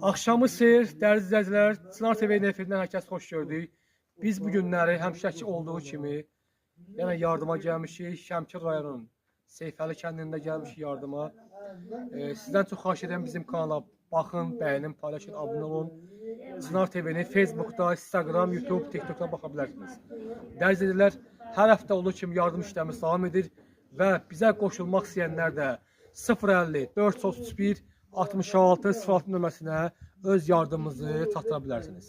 Axşamı seyir, dəyərli izləyicilər, Çınar TV-nin efirindən hər kəs xoş gördük. Biz bu günləri həmişəki olduğu kimi yenə yardıma gəlmişik. Şəmkir rayonunun Seyfəli kəndində gəlmişik yardıma. Sizdən çox xahiş edirəm bizim kanala baxın, bəyənin, paylaşın, abunə olun. Çınar TV-ni Facebookda, Instagram, YouTube, TikTokda baxa bilərsiniz. Dəyərli izləyicilər, hər həftə olduğu kimi yardım işlərimiz davam edir və bizə qoşulmaq istəyənlər də 050 431 66 06 nömrəsinə öz yardımınızı çatdıra bilərsiniz.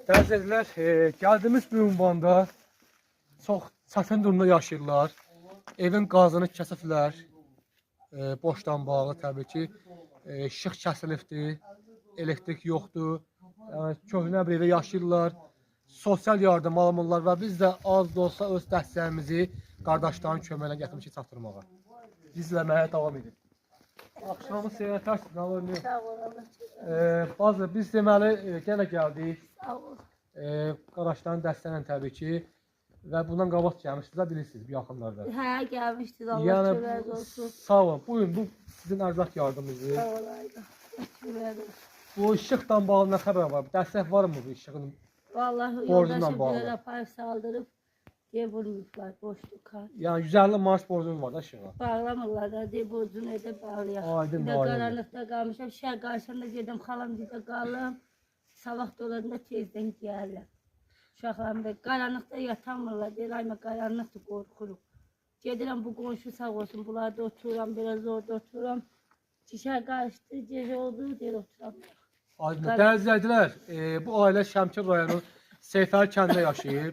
Dəyərli izləyicilər, gəldiyimiz bu ünvanda çox çətin durumda yaşayırlar. Evin qazını kəsiblər. Boşdan bağlı təbii ki. İşıq kəsilibdir, elektrik yoxdur. Yəni köhnə bir evdə yaşayırlar. Sosial yardım almırlar və biz də az da olsa öz dəstəyimizi qardaşların köməyinə gətirmişik çatdırmağa. İzləməyə davam edin. Axşamı seyirətərsiniz, nə olur, nə yox. Sağ ol Allah. Bazı biz deməli yenə gəldik. Sağ ol. Qardaşların dəstəyi ilə təbii ki və bundan qabaq gəlmişdiniz də bilirsiniz bu yaxınlarda. Hə, gəlmişdiniz. Allah Yəni köməyiniz olsun. sağ olun. Buyurun bu sizin ərzaq yardımınızı. Sağ ol Ayda. Allah köməyiniz olsun. Bu işıqla bağlı nə xəbər var? Dəstək varmı bu işığın? Vallahi Borcunla yoldaşım bağlı. bir aparıb saldırıb deyə vurmuşlar boşluq kart. Yəni 150 manat borcunuz var da işığa. Bağlamırlar da deyə borcunu edə bağlayaq. Aydın, Bir də aydın. qaranlıqda qalmışam. Şəhər qarşısında gedim, xalam gedə qalım. Sabah dolanda tezdən gəlirlər. Uşaqlarım da qaranlıqda yatamırlar. Deyir, ay mən qaranlıqdır, qorxuruq. Gedirəm bu qonşu sağ olsun, bunlarda otururam, biraz orada otururam. Şəhər qarışdı, gecə oldu, deyir oturamıyorum. Aydın. Qara- Dəyərli izləyicilər, bu ailə Şəmkir rayonu Seyfəli kəndində yaşayır.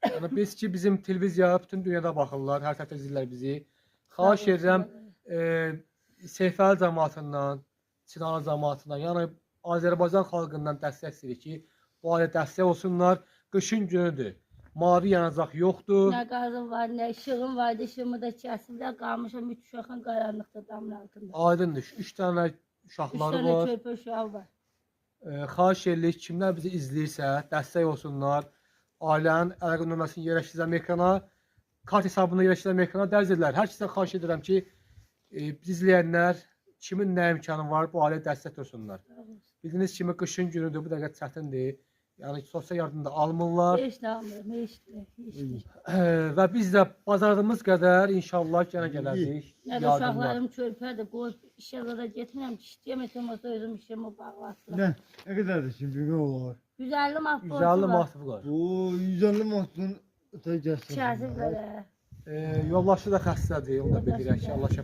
Yəni biz ki bizim televiziya bütün dünyada baxırlar, hər tərəfdə izləyirlər bizi. Xahiş edirəm Seyfəli cəmaatından, Çınarlı cəmaatından, yəni Azərbaycan xalqından dəstək istəyirik ki, bu ailə dəstək olsunlar. Qışın günüdür. Mavi yanacaq yoxdur. Nə qazım var, nə işığım vardı, işığımı da kəsiblər, qalmışam üç uşağın qaranlıqda damın altında. Aydındır. 3 dənə Üç uşaqları dənə var. körpə uşağı var. Xahiş edirik kimlər bizi izləyirsə, dəstək olsunlar. Ailənin əlaqə nömrəsini yerləşdirəcəm ekrana, kart hesabını yerləşdirəcəm ekrana dərc edirlər. Hər kəsdən xahiş edirəm ki, bizi izləyənlər kimin nə imkanı var, bu ailəyə dəstək olsunlar. Bildiyiniz kimi qışın günüdür, bu dəqiqə çətindir. Yəni sosial yardım da almırlar. Heç nə almıram, heç nə, heç nə. Və biz də bacardığımız qədər inşallah yenə gələrik. Nə də Yardımlar. uşaqlarım körpədir, qoy işə zada getmirəm ki, işləməsəm olsa özüm işimi bağlatıram. Ne kadardı şimdi ne olur? 150 manat borcu 150 var. manat var. Bu 150 manatın öte gelsin. Kəsiblər. hə. Yoldaşı da xəstədir, onu da bildirək ki, Allah şəfa